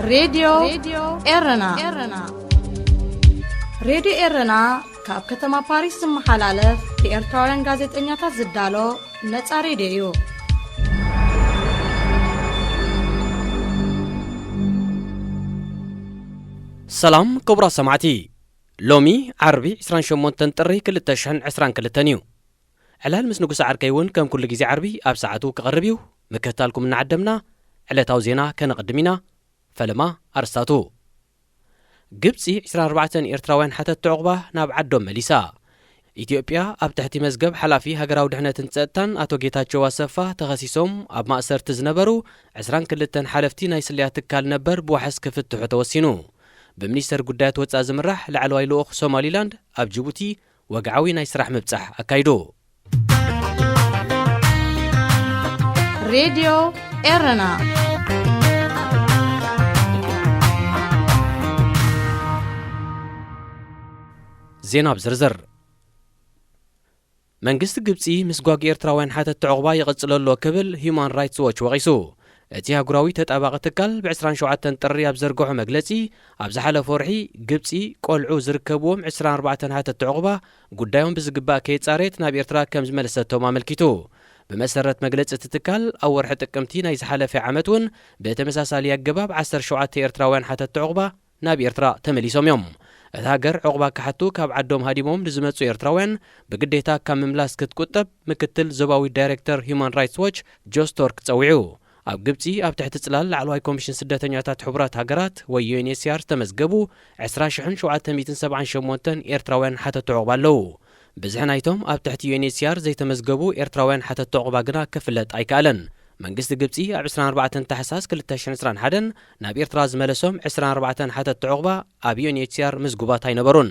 ሬድዮ ኤረና። ሬድዮ ኤረና ካብ ከተማ ፓሪስ ዝመሓላለፍ ብኤርትራውያን ጋዜጠኛታት ዝዳሎ ነጻ ሬድዮ እዩ። ሰላም ክቡራት ሰማዕቲ፣ ሎሚ ዓርቢ ዕስራን ሸሞንተን ጥሪ ክልተ ሽሕን ዕስራን ክልተን እዩ። ዕላል ምስ ንጉስ ዓርከይ እውን ከም ኩሉ ግዜ ዓርቢ ኣብ ሰዓቱ ክቐርብ እዩ። ምክትታልኩም እናዓደምና ዕለታዊ ዜና ከነቕድም ኢና። ፈለማ ኣርስታቱ። ግብጺ ዕስራን ኣርባዕተን ኤርትራውያን ሓተትቲ ዑቕባ ናብ ዓዶም መሊሳ። ኢትዮጵያ ኣብ ትሕቲ መዝገብ ሓላፊ ሃገራዊ ድሕነትን ጸጥታን ኣቶ ጌታቸው ኣሰፋ ተኸሲሶም ኣብ ማእሰርቲ ዝነበሩ ዕስራን ክልተን ሓለፍቲ ናይ ስለያ ትካል ነበር ብዋሕስ ክፍትሑ ተወሲኑ። ብሚኒስተር ጉዳያት ወጻኢ ዝምራሕ ላዕለዋይ ልኡኽ ሶማሊላንድ ኣብ ጅቡቲ ወግዓዊ ናይ ስራሕ ምብጻሕ ኣካይዱ። ሬድዮ ኤረና። ዜና ብዝርዝር። መንግስቲ ግብጺ ምስጓግ ኤርትራውያን ሓተትቲ ዑቕባ ይቕጽል ኣሎ ክብል ሂዩማን ራይትስ ዎች ወቒሱ። እቲ ኣህጉራዊ ተጣባቒ ትካል ብ ዕስራን ሸውዓተን ጥሪ ኣብ ዘርግሖ መግለጺ፣ ኣብ ዝሓለፈ ወርሒ ግብጺ ቆልዑ ዝርከብዎም ዕስራን ኣርባዕተን ሓተትቲ ዑቕባ ጉዳዮም ብዝግባእ ከየጻረየት ናብ ኤርትራ ከም ዝመለሰቶም ኣመልኪቱ። ብመሰረት መግለጺ እቲ ትካል፣ ኣብ ወርሒ ጥቅምቲ ናይ ዝሓለፈ ዓመት እውን ብተመሳሳሊ ኣገባብ ዓሰርተ ሸውዓተ ኤርትራውያን ሓተትቲ ዑቕባ ናብ ኤርትራ ተመሊሶም እዮም። እታ ሃገር ዑቕባ ክሓቱ ካብ ዓዶም ሃዲሞም ንዝመጹ ኤርትራውያን ብግዴታ ካብ ምምላስ ክትቁጠብ ምክትል ዞባዊ ዳይሬክተር ሂዩማን ራይትስ ዎች ጆስ ቶርክ ጸዊዑ። ኣብ ግብጺ ኣብ ትሕቲ ጽላል ላዕለዋይ ኮሚሽን ስደተኛታት ሕቡራት ሃገራት ወይ ዩ ኤን ኤች ሲ ኣር ዝተመዝገቡ ዕስራ ሽሕን ሸውዓተ ሚእትን ሰብዓን ሸሞንተን ኤርትራውያን ሓተትቲ ዑቕባ ኣለዉ። ብዝሒ ናይቶም ኣብ ትሕቲ ዩ ኤን ኤች ሲ ኣር ዘይተመዝገቡ ኤርትራውያን ሓተትቲ ዑቕባ ግና ክፍለጥ ኣይከኣለን። መንግስቲ ግብጺ ኣብ ዕስራን ኣርባዕተን ታሕሳስ ክልተ ሽሕን ዕስራን ሓደን ናብ ኤርትራ ዝመለሶም ዕስራን ኣርባዕተን ሓተትቲ ዑቕባ ኣብ ዩ ኤን ኤች ሲ ኣር ምዝጉባት ኣይነበሩን።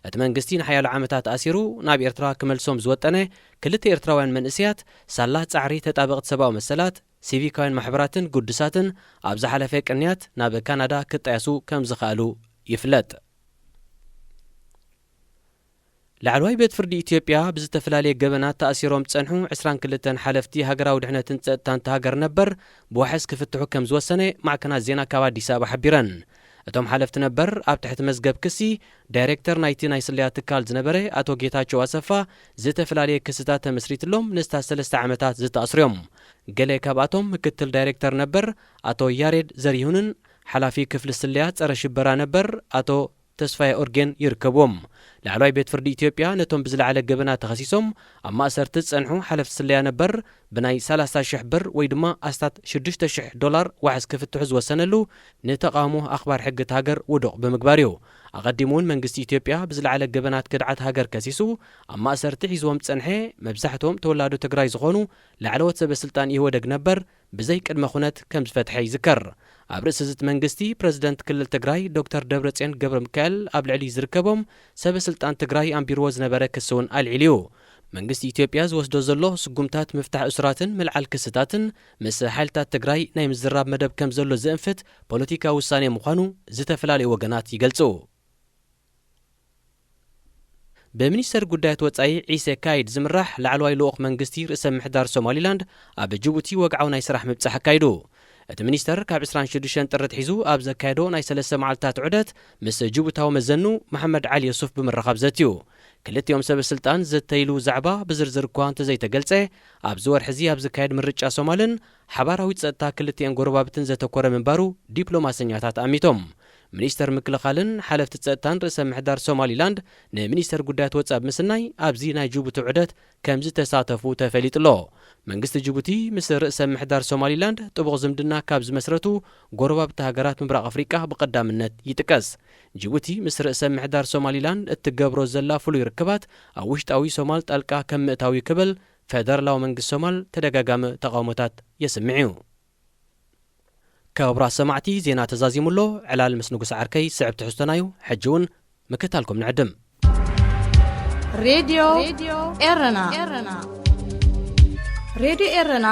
እቲ መንግስቲ ንሓያሎ ዓመታት ኣሲሩ ናብ ኤርትራ ክመልሶም ዝወጠነ ክልተ ኤርትራውያን መንእሰያት ሳላ ጻዕሪ ተጣበቕቲ ሰብኣዊ መሰላት፣ ሲቪካውያን ማሕበራትን ግዱሳትን ኣብ ዝሓለፈ ቅንያት ናብ ካናዳ ክጣየሱ ከም ዝኸኣሉ ይፍለጥ። ላዕለዋይ ቤት ፍርዲ ኢትዮጵያ ብዝተፈላለየ ገበናት ተኣሲሮም ዝጸንሑ ዕስራን ክልተን ሓለፍቲ ሃገራዊ ድሕነትን ጸጥታን እታ ሃገር ነበር ብዋሕስ ክፍትሑ ከም ዝወሰነ ማዕከናት ዜና ካብ ኣዲስ ኣበባ ሓቢረን። እቶም ሓለፍቲ ነበር ኣብ ትሕቲ መዝገብ ክሲ ዳይሬክተር ናይቲ ናይ ስለያ ትካል ዝነበረ ኣቶ ጌታቸው ኣሰፋ ዝተፈላለየ ክስታት ተመስሪትሎም ንስታት ሰለስተ ዓመታት ዝተኣስሩ እዮም። ገለ ካብኣቶም ምክትል ዳይሬክተር ነበር ኣቶ ያሬድ ዘሪሁንን ሓላፊ ክፍሊ ስለያ ጸረ ሽበራ ነበር ኣቶ ተስፋዬ ኦርጌን ይርከብዎም። ላዕለዋይ ቤት ፍርዲ ኢትዮጵያ ነቶም ብዝለዓለ ገበናት ተኸሲሶም ኣብ ማእሰርቲ ዝጸንሑ ሓለፍቲ ስለያ ነበር ብናይ ሰላሳ ሽሕ ብር ወይ ድማ ኣስታት ሽዱሽተ ሽሕ ዶላር ዋሕስ ክፍትሑ ዝወሰነሉ ንተቓውሞ ኣኽባር ሕጊ እታ ሃገር ውዱቕ ብምግባር እዩ። ኣቐዲሙ እውን መንግስቲ ኢትዮጵያ ብዝለዓለ ገበናት ክድዓት ሃገር ከሲሱ ኣብ ማእሰርቲ ሒዝዎም ዝጸንሐ መብዛሕትኦም ተወላዶ ትግራይ ዝኾኑ ላዕለዎት ሰበ ስልጣን ኢህወደግ ነበር ብዘይ ቅድመ ኩነት ከም ዝፈትሐ ይዝከር። ኣብ ርእሲ እዚ እቲ መንግስቲ ፕረዚደንት ክልል ትግራይ ዶክተር ደብረጽዮን ገብረ ሚካኤል ኣብ ልዕሊ ዝርከቦም ሰበ ስልጣን ትግራይ ኣንቢርዎ ዝነበረ ክሲ እውን ኣልዒሉ እዩ። መንግስቲ ኢትዮጵያ ዝወስዶ ዘሎ ስጉምታት ምፍታሕ እሱራትን ምልዓል ክስታትን ምስ ሓይልታት ትግራይ ናይ ምዝራብ መደብ ከም ዘሎ ዘእንፍት ፖለቲካዊ ውሳኔ ምዃኑ ዝተፈላለዩ ወገናት ይገልጹ። ብሚኒስተር ጉዳያት ወጻኢ ዒሴ ካይድ ዝምራሕ ላዕለዋይ ልኡኽ መንግስቲ ርእሰ ምሕዳር ሶማሊላንድ ኣብ ጅቡቲ ወግዓዊ ናይ ስራሕ ምብጻሕ ኣካይዱ። እቲ ሚኒስተር ካብ ዕስራን ሽዱሽተን ጥሪ ኣትሒዙ ኣብ ዘካየዶ ናይ ሰለስተ መዓልታት ዑደት ምስ ጅቡታዊ መዘኑ መሓመድ ዓሊ የሱፍ ብምርኻብ ዘትዩ። ክልቲኦም ሰበ ስልጣን ዘተይሉ ዛዕባ ብዝርዝር እኳ እንተዘይተገልጸ፣ ኣብዚ ወርሒ እዚ ኣብ ዝካየድ ምርጫ ሶማልን ሓባራዊ ጸጥታ ክልቲኤን ጎረባብትን ዘተኮረ ምንባሩ ዲፕሎማሰኛታት ኣሚቶም። ሚኒስተር ምክልኻልን ሓለፍቲ ጸጥታን ርእሰ ምሕዳር ሶማሊላንድ ንሚኒስተር ጉዳያት ወጻኢ ብምስናይ ኣብዚ ናይ ጅቡቲ ዑደት ከም ዝተሳተፉ ተፈሊጡ ኣሎ። መንግስቲ ጅቡቲ ምስ ርእሰ ምሕዳር ሶማሊላንድ ጥቡቕ ዝምድና ካብ ዝመስረቱ ጎረባብቲ ሃገራት ምብራቕ ኣፍሪቃ ብቐዳምነት ይጥቀስ። ጅቡቲ ምስ ርእሰ ምሕዳር ሶማሊላንድ እትገብሮ ዘላ ፍሉይ ርክባት ኣብ ውሽጣዊ ሶማል ጣልቃ ከም ምእታው እዩ ክብል ፈደራላዊ መንግስቲ ሶማል ተደጋጋሚ ተቓውሞታት የስምዕ እዩ። ክቡራት ሰማዕቲ፣ ዜና ተዛዚሙ ኣሎ። ዕላል ምስ ንጉስ ዓርከይ ስዕብ ትሕዝቶና እዩ። ሕጂ እውን ምክታልኩም ንዕድም። ሬድዮ ኤረና። ሬድዮ ኤረና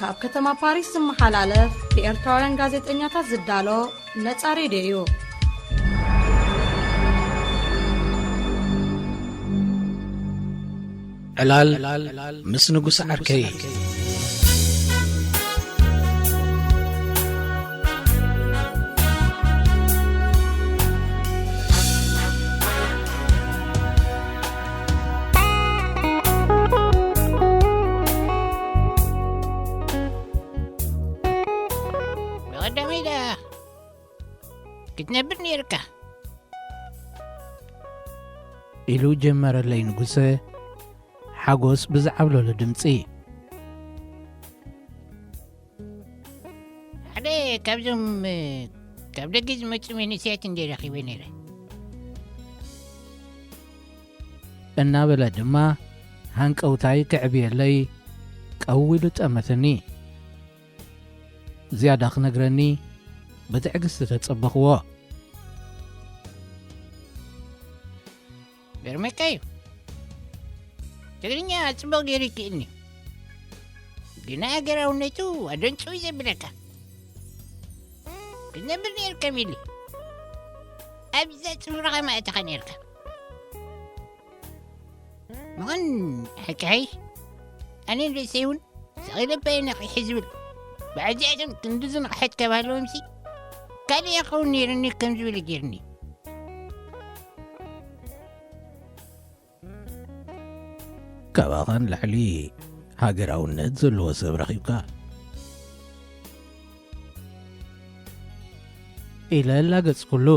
ካብ ከተማ ፓሪስ ዝመሓላለፍ ብኤርትራውያን ጋዜጠኛታት ዝዳሎ ነጻ ሬድዮ እዩ። ዕላል ምስ ንጉስ ዓርከይ። ቀዳመይ ደኣ ክትነብር ነይርካ። ኢሉ ጀመረለይ ንጉሰ ሓጎስ ብዝዓብለሎ ድምጺ። ሓደ ካብዞም፣ እ፣ ካብ ደገ ዝመጹ መንእሰያት እንደ ረኺበ ነይረ። እናበለ ድማ ሃንቀውታይ ከዕብየለይ ቀው ኢሉ ጠመተኒ። ዝያዳ ክነግረኒ ብትዕግስቲ ተጸበኽዎ። ገርመካ እዩ። ትግርኛ ጽቡቕ ገይሩ ይክእልኒ። ግና ሃገራውነቱ ኣደንጽው እዩ ዘብለካ። ክትነብር ነይርካ ሚሊ። ኣብዛ ጽፍራኻ ማእተኻ ነይርካ። ምዃን ሓቂ ሓይሽ፣ ኣነ ንርእሰይ እውን ስቕ ኢለ እባ እየ ነቒሐ ዝብል። ብዓዚኣቶም ክንድዚ ንቕሓት ካብ ሃለዎምሲ፣ ካልእ እየ ክኸውን ነይሩኒ ከም ዝብል እዩ ገይሩኒ። ካባኻ ንላዕሊ ሃገራውነት ዘለዎ ሰብ ረኺብካ። ኢለ ኣላገጽኩሉ።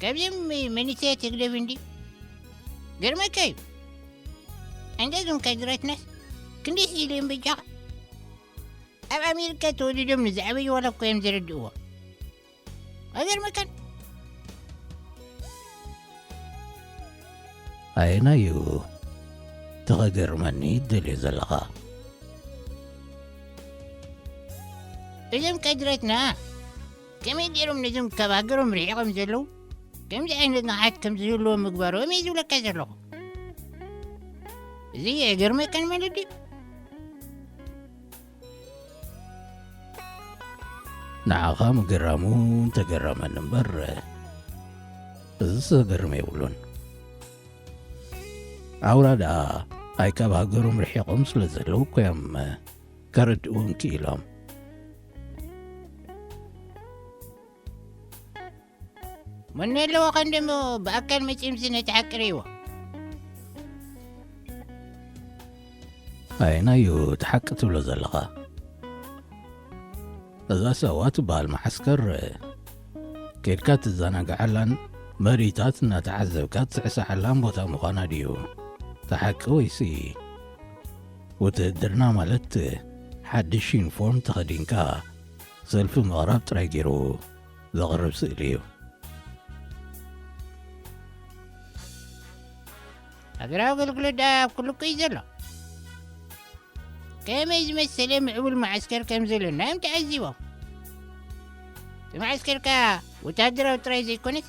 ካብዚኦም መንእሰያት ህግደፍ እንዲ ገርመካ እዩ። እንደ እዞም ካድራትናስ ክንደይ ስኢሉ እዮም በጃኻ? ኣብ ኣሜሪካ ተወሊዶም ንዝዓበዩ ዋላ እኮ እዮም ዘረድእዎ። ኣይገርመካን? ኣየናይ እዩ ተኸገርመኒ ትደልዮ ዘለኻ? እዞም ካድራትና ከመይ ገይሮም ነዞም ካብ ሃገሮም ርሒቖም ዘለዉ ከምዚ ዓይነት ንቕሓት ከም ዝህልዎም ምግባሮም እየ ዝብለካ ዘለኹ። እዚ ኣይገርመካን ማለት ድዩ? ንዓኻ ምግራሙ እንተገረመኒ እምበር፣ እዚ ዘገርም የብሉን። ኣውራ ደኣ ኣይ ካብ ሃገሮም ርሒቖም ስለ ዘለዉ እኮ እዮም ከረድእዎም ክኢሎም። መን ኣለዎ ከንደሞ ብኣካል መጺኦምሲ ነቲ ሓቂ ርእይዎ። ኣየናዩ እቲ ሓቂ ትብሎ ዘለኻ? እዛ ሳዋ ትበሃል መዓስከር ኬድካ ትዘናግዓላን መሪታት እናተዓዘብካ ትስዕስዓላን ቦታ ምዃና ድዩ? እቲ ሓቂ ወይሲ ውትህድርና ማለት ሓድሽ ዩኒፎርም ተኸዲንካ ሰልፊ ምቕራብ ጥራይ ገይሩ ዘቕርብ ስእሊ እዩ። ሃገራዊ ኣገልግሎት ደኣ ኣብ ኩሉ እኮ እዩ ዘሎ። ከመይ ዝመሰለ ምዕቡል መዓስከር ከም ዘለና እዮም ተዓዚቦም። እቲ መዓስከር ከኣ ወተሃደራዊ ጥራይ ዘይኮነስ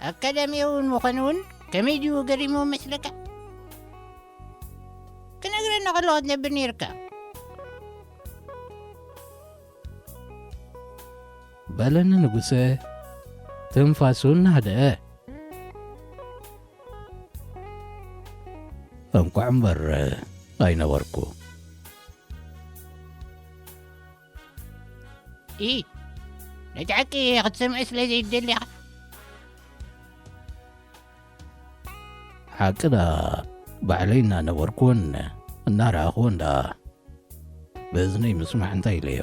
ኣካዳሚያዊ እውን ምዃኑ እውን ከመይ ድዩ ገሪምዎም መስለካ? ክነግረና ከሎ ክትነብር ነይርካ። በለኒ ንጉሰ ትንፋሱ እናህደአ። እንቋዕ እምበር ኣይነበርኩ። ኢ፣ ነቲ ሓቂ ክትሰምዕ ስለ ዘይትደሊ ኢኻ። ሓቂ ደኣ ባዕለይ እናነበርኩዎን እናረኣኽዎን ደኣ ብእዝነይ ምስማዕ እንታይ ኢለዮ?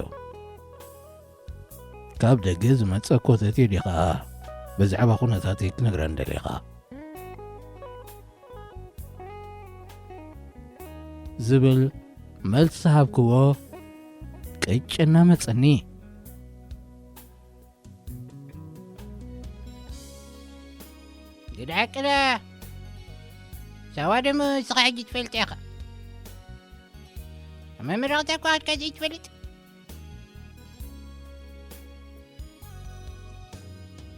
ካብ ደገ ዝመጸ ኮተቴ ዲኻ ብዛዕባ ኩነታተይ ክትነግረኒ ደሊኻ? ዝብል መልሲ ሃብክዎ፣ ቅጭ እናመጸኒ። ግዳ ሓቂ ደኣ ሳዋ ደሞ ንስኻ ሕጂ ትፈልጥ ኢኻ። ኣብ መመረቕታ እኳ ከድካ ዘይትፈልጥ።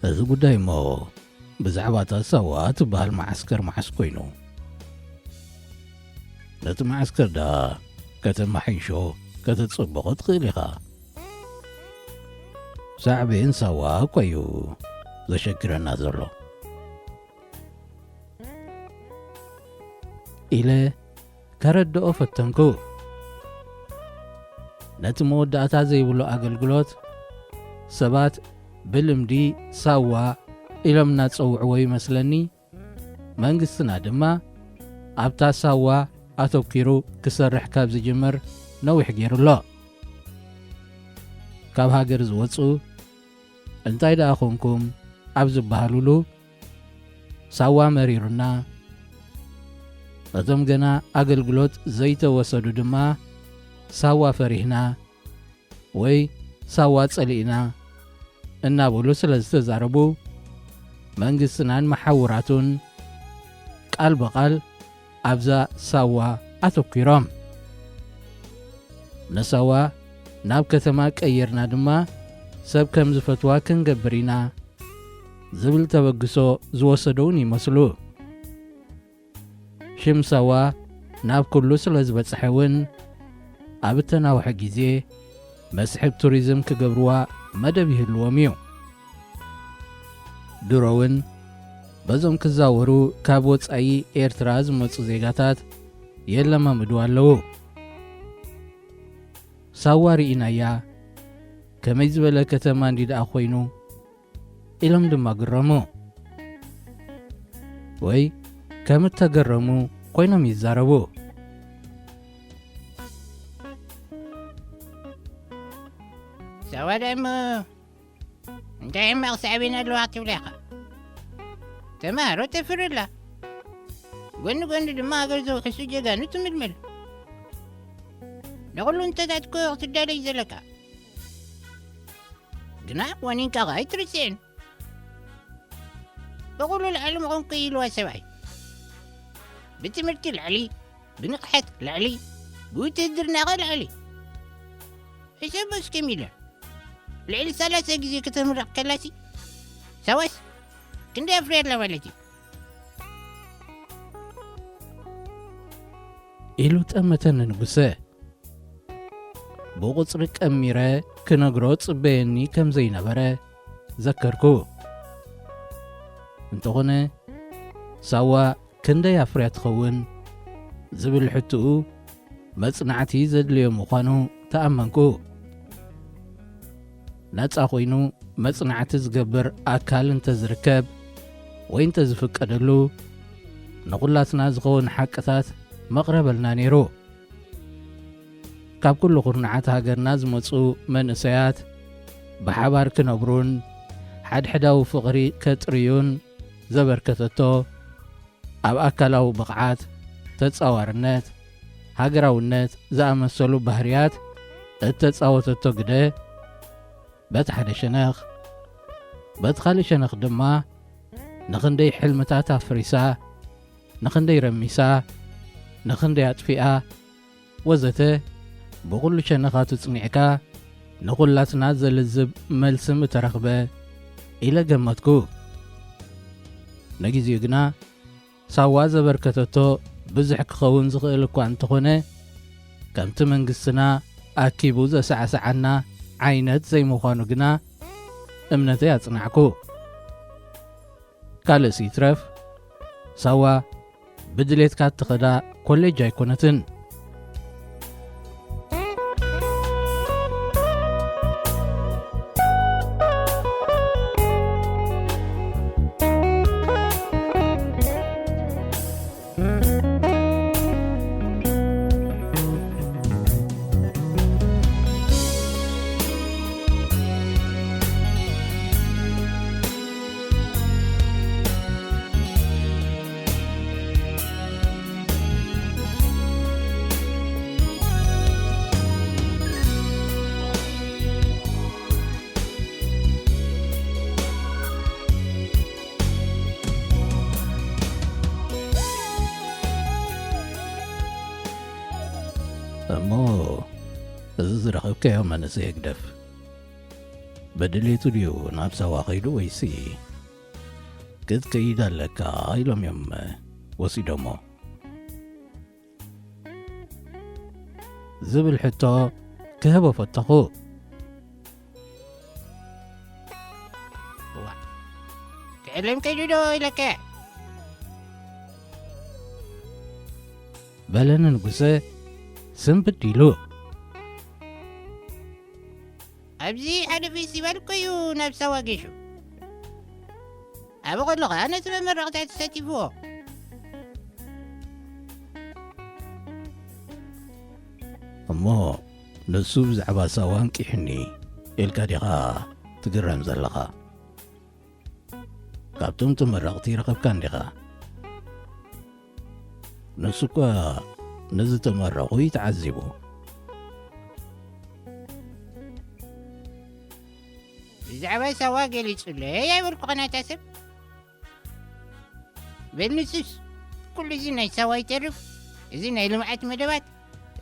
እዚ ጉዳይ እሞ ብዛዕባ እታ ሳዋ ትበሃል መዓስከር መዓስ ኮይኑ? ነቲ መዓስከር ደኣ ከተመሓይሾ ከተጽብቖ ትኽእል ኢኻ። ሳዕቤን ሳዋ እኮ እዩ ዘሸግረና ዘሎ። ኢለ ከረድኦ ፈተንኩ። ነቲ መወዳእታ ዘይብሉ ኣገልግሎት ሰባት ብልምዲ ሳዋ ኢሎም እናጸውዕዎ ይመስለኒ። መንግስትና ድማ ኣብታ ሳዋ ኣተኲሩ ክሰርሕ ካብ ዝጅምር ነዊሕ ገይሩ ኣሎ። ካብ ሃገር ዝወጹ እንታይ ደኣ ኾንኩም ኣብ ዝበሃሉሉ፣ ሳዋ መሪሩና፣ እቶም ገና ኣገልግሎት ዘይተወሰዱ ድማ ሳዋ ፈሪህና ወይ ሳዋ ጸሊእና እናበሉ ስለ ዝተዛረቡ፣ መንግስትናን መሓውራቱን ቃል ብቓል ኣብዛ ሳዋ ኣተኲሮም። ንሳዋ ናብ ከተማ ቀይርና ድማ ሰብ ከም ዝፈትዋ ክንገብር ኢና ዝብል ተበግሶ ዝወሰዱ እውን ይመስሉ። ሽም ሳዋ ናብ ኩሉ ስለ ዝበጽሐ እውን ኣብ እተናውሐ ግዜ መስሕብ ቱሪዝም ክገብርዋ መደብ ይህልዎም እዩ። ድሮ እውን በዞም ክዛወሩ ካብ ወጻኢ ኤርትራ ዝመጹ ዜጋታት የለማምዱ ኣለዉ። ሳዋ ርኢናያ፣ ከመይ ዝበለ ከተማ እንዲ ደኣ ኮይኑ ኢሎም ድማ ግረሙ። ወይ ከም እተገረሙ ኮይኖም ይዛረቡ። ሳዋ ደኣ እሞ እንታይ ሕማቕ ሳዕቤን ኣለዋ ትብላ ኢኻ? ተማሃሮ ተፍርላ፣ ጎኒ ጎኒ ድማ ሃገር ዘውሕሱ ጀጋኑ ትምልምል። ንኹሉ እንተታትኮ ክትዳለይ ዘለካ፣ ግና ዋኒንካ ኸኣ ኣይትርስዕን። ብኹሉ ልዕሊ ምኾንኩ ኢልዋ ሰብኣይ። ብትምህርቲ ልዕሊ፣ ብንቕሓት ልዕሊ፣ ብውትህድርናኸ ልዕሊ። ሕሰቦ እስከ ሚልዮን። ልዕሊ ሰላሳ ግዜ ከተምርቕ ከላሲ፣ ሳዋስ ክንደይ ኣፍርያ ኣላ ማለት እዩ። ኢሉ ጠመተኒ ንጉሰ። ብቑጽሪ ቀሚረ ክነግሮ ጽበየኒ ከም ዘይነበረ ዘከርኩ። እንተኾነ፣ ሳዋ ክንደይ ኣፍርያ ትኸውን ዝብል ሕቶኡ መጽናዕቲ ዘድልዮ ምዃኑ ተኣመንኩ። ናጻ ኮይኑ መጽናዕቲ ዝገብር ኣካል እንተዝርከብ ወይ እንተዝፍቀደሉ፣ ንኹላትና ዝኸውን ሓቅታት መቕረበልና ነይሩ። ካብ ኩሉ ኩርናዓት ሃገርና ዝመጹ መንእሰያት ብሓባር ክነብሩን ሓድሕዳዊ ፍቕሪ ከጥርዩን ዘበርከተቶ፣ ኣብ ኣካላዊ ብቕዓት፣ ተጻዋርነት፣ ሃገራውነት ዝኣመሰሉ ባህርያት እተጻወተቶ ግደ፣ በቲ ሓደ ሸነኽ፣ በቲ ካልእ ሸነኽ ድማ ንኽንደይ ሕልምታት ኣፍሪሳ፣ ንኽንደይ ረሚሳ፣ ንኽንደይ ኣጥፊኣ፣ ወዘተ ብኹሉ ሸነኻቱ ጽኒዕካ ንኹላትና ዘልዝብ መልሲ ምተረኽበ ኢለ ገመትኩ። ንግዜኡ ግና ሳዋ ዘበርከተቶ ብዙሕ ክኸውን ዝኽእል እኳ እንተኾነ፣ ከምቲ መንግስትና ኣኪቡ ዘሳዕስዓና ዓይነት ዘይምዃኑ ግና እምነተይ ኣጽናዕኩ። ካልእስ ይትረፍ፣ ሳዋ ብድሌትካ እትኸዳ ኮሌጅ ኣይኮነትን። እሞ እዚ ዝረኸብካዮ መንእሰይ ህግደፍ፣ ብድሌቱ ድዩ ናብ ሳዋ ኸይዱ ወይሲ ክትከይድ ኣለካ ኢሎም እዮም ወሲዶሞ? ዝብል ሕቶ ክህቦ ፈተኹ። እዋ፣ ክዕለም ከይዱ ዶ ኢለከ? በለኒ ንጉሰ ስንብድ ኢሉ። ኣብዚ ሓደ ፌስቲቫል እኮ እዩ ናብ ሳዋ ጌሹ። ኣብኡ ከሎ ኸኣ ነቲ መመረቕታ ተሳቲፍዎ። እሞ ንሱ ብዛዕባ ሳዋ ኣንቂሑኒ። ኢልካ ዲኻ ትግረም ዘለኻ? ካብቶም ተመረቕቲ ረኸብካ እንዲኻ? ንሱ እኳ ንዝተመረቑ እዩ ተዓዚቡ። ብዛዕባ ሳዋ ገሊጹለይ ኣይበልኩ ኸናታ ሰብ። በል ንሱስ፣ ኩሉ እዚ ናይ ሳዋ ይተርፍ፣ እዚ ናይ ልምዓት መደባት፣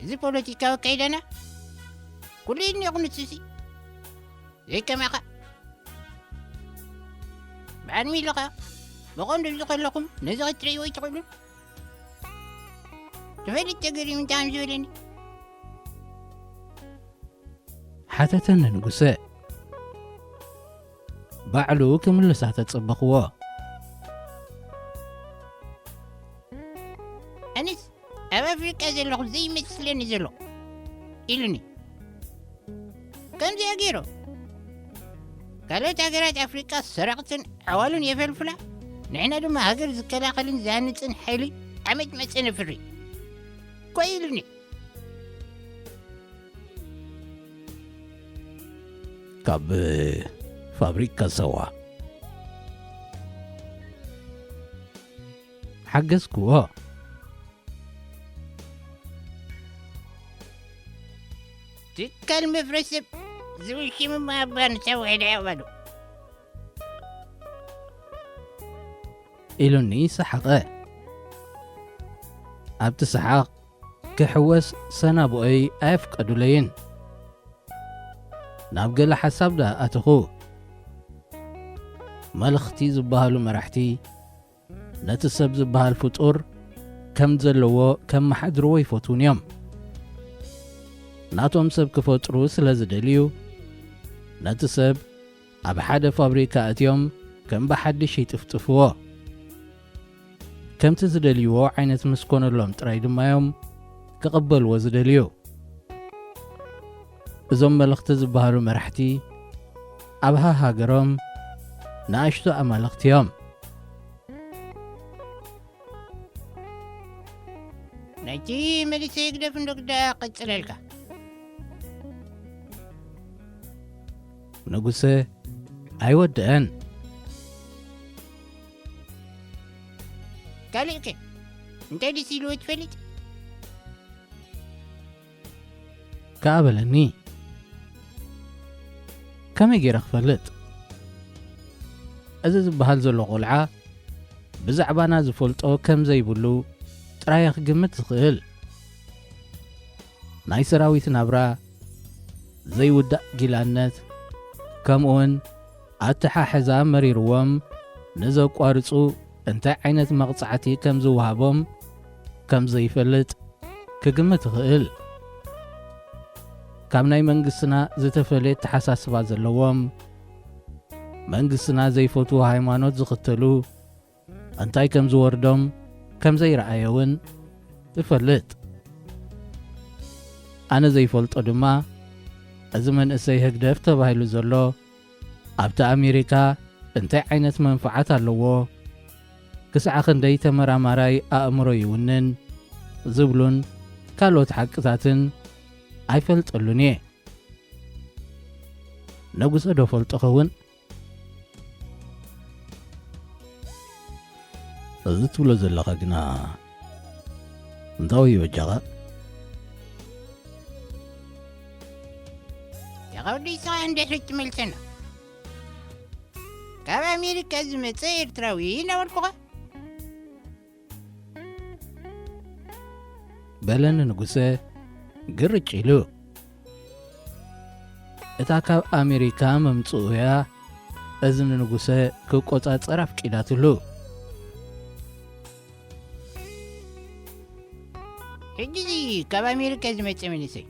እዚ ፖለቲካዊ ኣካይዳና፣ ኩሉ ይድነቑ ንሱሲ። ዘይከማኻ። በዓል ሚሎኻ፣ ብቐንዱ እዚ ከለኹም ነዚ ክትርእይዎ ኣይትኽእሉን። ትፈልጥ ተገሪሙ እንታይ ከም ዝበለኒ? ሓተተኒ ንጉሰ። ባዕሉ ክምልሳ ተጸበኽዎ። ኣነስ ኣብ ኣፍሪቃ ዘለኹ ዘይመስለኒ ዘሎ ኢሉኒ። ከምዚኣ ገይሩ ካልኦት ሃገራት ኣፍሪቃ ሰረቕትን ዓዋሉን የፈልፍላ፣ ንሕና ድማ ሃገር ዝከላኸልን ዝሃንጽን ሓይሊ ዓመት መጸ ነፍሪ እኮ ኢሉኒ። ካብ ፋብሪካ ሰዋ ሓገዝክዎ። ትካል መፍረስ ሰብ ዝብል ሽም እሞ ኣባ ንሳ ውዒዳ እያ በሉ። ኢሉኒ ሰሓቐ። ኣብቲ ሰሓቕ ክሕወስ ሰናብኦይ ኣየፍቀዱለይን። ናብ ገለ ሓሳብ ደኣ ኣተኹ። መልኽቲ ዝበሃሉ መራሕቲ ነቲ ሰብ ዝበሃል ፍጡር ከም ዘለዎ ከመሓድርዎ ይፈትዉን እዮም። ናቶም ሰብ ክፈጥሩ ስለ ዝደልዩ፣ ነቲ ሰብ ኣብ ሓደ ፋብሪካ ኣእትዮም ከም ብሓድሽ ይጥፍጥፍዎ። ከምቲ ዝደልይዎ ዓይነት ምስ ኮነሎም ጥራይ ድማ እዮም ክቕበልዎ ዝደልዩ። እዞም መልኽቲ ዝበሃሉ መራሕቲ ኣብ ሃሃገሮም ንኣሽቱ ኣማልኽቲ እዮም። ናይቲ መሊሰ ይግደፍ እንዶ ግዳ ቀጽለልካ። ንጉሰ ኣይወደአን። ካልእከ እንታይ ደስ ኢልዎ ትፈልጥ? ከኣ በለኒ። ከመይ ገይረ ክፈልጥ? እዚ ዝበሃል ዘሎ ቆልዓ ብዛዕባና ዝፈልጦ ከም ዘይብሉ ጥራይ እየ ክግምት ዝኽእል። ናይ ሰራዊት ናብራ፣ ዘይውዳእ ጊላነት፣ ከምኡውን ኣተሓሕዛ መሪርዎም ንዘቋርጹ እንታይ ዓይነት መቕጻዕቲ ከም ዝወሃቦም ከም ዘይፈልጥ ክግምት እኽእል። ካብ ናይ መንግስትና ዝተፈልየ ኣተሓሳስባ ዘለዎም፣ መንግስትና ዘይፈትዎ ሃይማኖት ዝኽተሉ፣ እንታይ ከም ዝወርዶም ከም ዘይረኣየ እውን እፈልጥ። ኣነ ዘይፈልጦ ድማ፣ እዚ መንእሰይ ህግደፍ ተባሂሉ ዘሎ ኣብቲ ኣሜሪካ እንታይ ዓይነት መንፍዓት ኣለዎ? ክሳዕ ክንደይ ተመራማራይ ኣእምሮ ይውንን? ዝብሉን ካልኦት ሓቅታትን ኣይፈልጠሉን እየ። ነጉሰ ዶ ፈልጦ ኸውን? እዚ ትብሎ ዘለኻ ግና እንታይ እዩ በጃኻ? ያኻ ወዲ ይስኻ እንድሕሪ ትመልሰና። ካብ ኣሜሪካ ዝመጸ ኤርትራዊ እናበልኩኻ። በለኒ ንጉሰ ግርጭ ኢሉ። እታ ካብ ኣሜሪካ መምጽኡ እያ፣ እዚ ንንጉሰ ክቆጻጸር ኣፍቂዳትሉ። ሕጂ እዚ ካብ ኣሜሪካ ዝመጸ መንእሰይ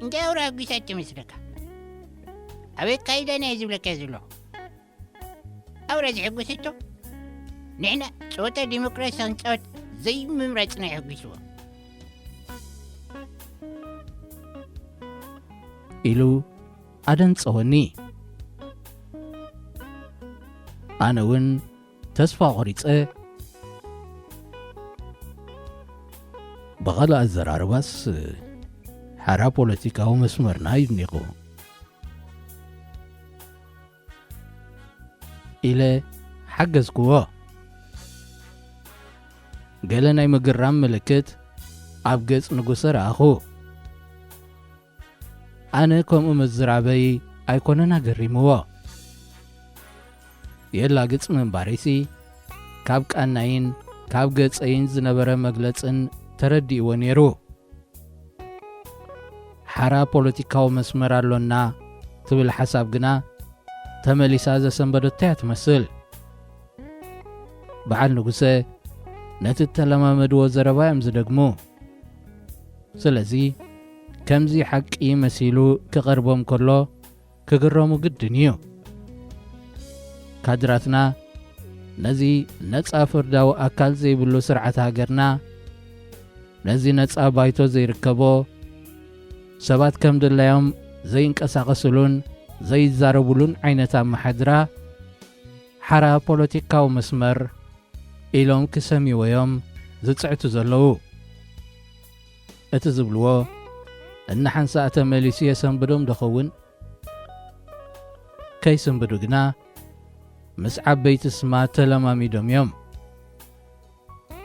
እንታይ ኣውራ ኣጒሳቶ መስለካ? ኣበይ ካይዳና እየ ዝብለካ ዘለኹ። ኣውራ ዝሕጉሰቶ ንሕና ጸወታ ዲሞክራሲ ክንጻወት ዘይምምራጽና የሕጒስዎ። ኢሉ ኣደንጸወኒ። ኣነ እውን ተስፋ ቆሪጸ። ብኻልእ ኣዘራርባስ ሓራ ፖለቲካዊ መስመርና እዩ ኒቑ። ኢለ ሓገዝክዎ። ገለ ናይ ምግራም ምልክት ኣብ ገጽ ንጉሰ ረኣኹ። ኣነ ከምኡ ምዝራበይ ኣይኮነን ኣገሪምዎ። የላግጽ ምንባረይሲ ካብ ቃናይን ካብ ገጸይን ዝነበረ መግለጽን ተረዲእዎ ነይሩ። ሓራ ፖለቲካዊ መስመር ኣሎና ትብል ሓሳብ ግና ተመሊሳ ዘሰንበደቶ እያ ትመስል። በዓል ንጉሰ ነቲ እተለማመድዎ ዘረባ እዮም ዝደግሙ። ስለዚ ከምዚ ሓቂ መሲሉ ክቐርቦም ከሎ ክግረሙ ግድን እዩ። ካድራትና ነዚ ነጻ ፍርዳዊ ኣካል ዘይብሉ ስርዓት ሃገርና፣ ነዚ ነጻ ባይቶ ዘይርከቦ፣ ሰባት ከም ድላዮም ዘይንቀሳቐስሉን ዘይዛረቡሉን ዓይነት ኣመሓድራ ሓራ ፖለቲካዊ መስመር ኢሎም ክሰምይዎ እዮም ዝጽዕቱ ዘለዉ። እቲ ዝብልዎ እናሓንሳእ ተመሊሱ የሰንብዶም ዶ ኸውን? ከይስንብዱ ግና ምስ ዓበይቲ ስማ ተለማሚዶም እዮም።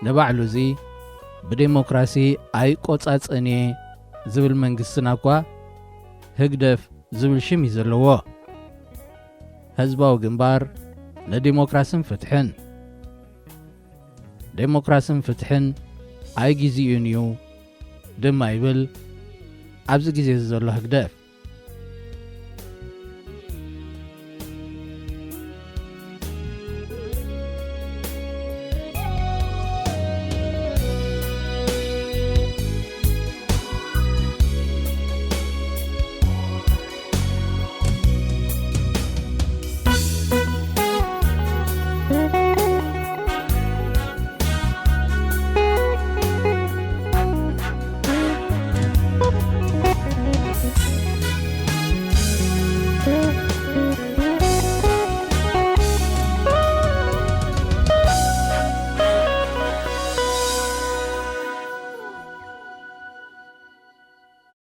ንባዕሉ እዚ ብዴሞክራሲ ኣይቆጻጸን እየ ዝብል መንግስትና እኳ ህግደፍ ዝብል ሽም እዩ ዘለዎ። ህዝባዊ ግንባር ንዴሞክራስን ፍትሕን፣ ዴሞክራስን ፍትሕን ኣይግዜኡን እዩ ድማ ይብል ኣብዚ ግዜ እዚ ዘሎ ህግደፍ።